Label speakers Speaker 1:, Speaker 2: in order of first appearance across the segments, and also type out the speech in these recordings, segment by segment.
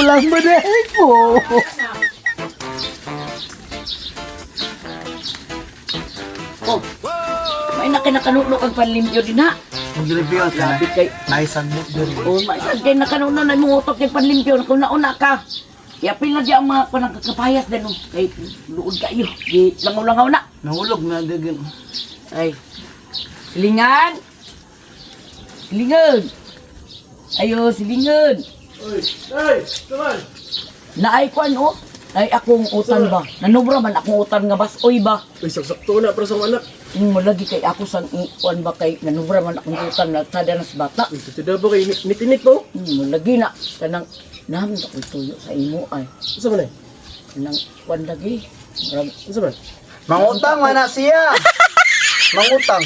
Speaker 1: Tigulang mo na po.
Speaker 2: Oh. May na kinakanulo kag panlimpyo din ha.
Speaker 1: Maglibyo ka.
Speaker 2: Grabe kay
Speaker 1: Naisang mo diri.
Speaker 2: Oh, maisad kay nakanuno na imong utok kay panlimpyo kung nauna ka. Yapil na di ang mga kanang kakapayas din oh. Kay luod kayo. Di langaw-langaw na.
Speaker 1: Nahulog na dagin.
Speaker 2: Ay. Silingan. Silingan. Ayo, silingan.
Speaker 3: Oy, ay, naman.
Speaker 2: Naay kwan oh. Ay akong utan ba? Nanubra man akong utan nga basoy ba?
Speaker 3: Uy, saksakto na para sa akong anak.
Speaker 2: Yung malagi kay ako sang ikuan ba kay nanubra man akong utan na sada na sa bata.
Speaker 3: Uy, tutida ba kay nitinit po?
Speaker 2: Malagi na kanang nam na ko'y tuyo sa imo ay.
Speaker 3: Unsa man ay?
Speaker 2: Kanang kuan lagi. Murag
Speaker 3: Unsa man?
Speaker 1: Mangutang man na siya. Mangutang.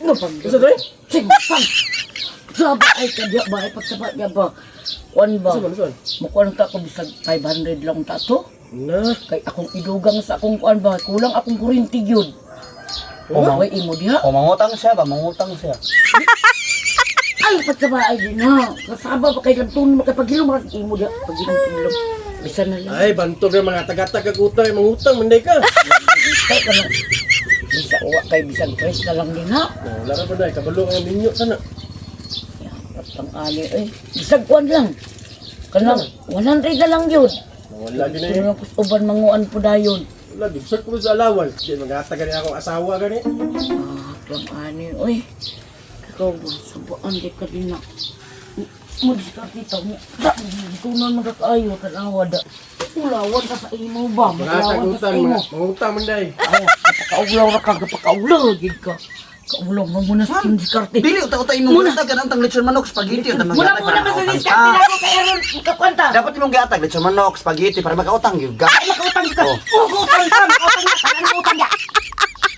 Speaker 2: no pag
Speaker 3: Unsa doy?
Speaker 2: Simpang. Saba ay kadya ba ay pagsaba niya ba? Kuan ba?
Speaker 3: Unsa man, unsa man?
Speaker 2: Mukuan ta ko bisag 500 lang ta to.
Speaker 3: Na.
Speaker 2: Kay akong idugang sa akong kuan ba? Kulang akong kurinti gyud.
Speaker 1: Oh,
Speaker 2: Way imo diha.
Speaker 1: O mangutang siya ba? Mangutang siya.
Speaker 2: Ay pagsaba ay di na. Kasaba ba kay lantun mo kay pagilom ra imo diha. Pagilom pagilom. Bisan na lang.
Speaker 3: Ay, bantog na mga tagatag kag utang, mangutang man day ka.
Speaker 2: Kay kana. Bisa uwa kay bisag tres na lang din ha.
Speaker 3: Na, wala ra pa day, kabalo nga minyo sana.
Speaker 2: Patang ali eh. Bisag kuan lang. Kanang 100 na lang yun.
Speaker 3: Wala gid na.
Speaker 2: Pero pus uban manguan po dayon.
Speaker 3: Wala gid ko sa alawal. Di maghatag gani akong asawa gani.
Speaker 2: Ah, pang ani oy. Ikaw ba sabaan di ka din na. Mo diskarte ta mo. Da, ko na magkaayo tanawa da. Ulawan ka sa imo ba?
Speaker 3: Mga tag
Speaker 2: Ulawan ka sa
Speaker 3: utang,
Speaker 2: imo.
Speaker 3: mangutang man day.
Speaker 2: Ay, napakaulaw ra ka, napakaulaw gid ka. Kaulaw mo muna sa imong diskarte.
Speaker 1: Dili uta uta imong muna ka ang lechon manok spaghetti unta
Speaker 2: Muna muna ka sa diskarte na ako kay aron makakwanta.
Speaker 1: Dapat imong giatag lechon manok spaghetti para makautang gyud ka.
Speaker 2: Ay, makautang ka.
Speaker 1: Oh.
Speaker 2: Oh, utang ka, makautang ka. Kanan utang ka.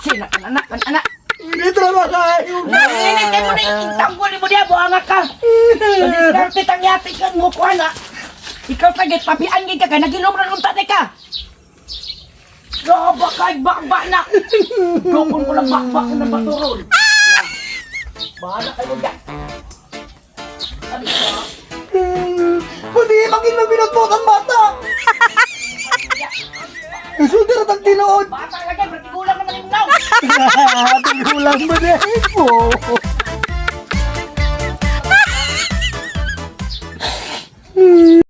Speaker 2: Sina kan anak, kan anak.
Speaker 1: Dito na kayo.
Speaker 2: Nanginit kayo mo na itanggol mo diya, buanga ka. Padiskarte tang yati ka, mo ko na. Ikaw tagit, papian gid ka, kay nagilom ra unta ni ka. Gaba kay bakba na. Dukon ko lang bakba ko ng baturon. Bahala kayo diya. Ano ka?
Speaker 1: Pwede maging magbinatbot ang bata. Insulti ra tag tinuod.
Speaker 2: Bata lagi, bertigulang naman yung naw.
Speaker 1: Tigulang mo na po.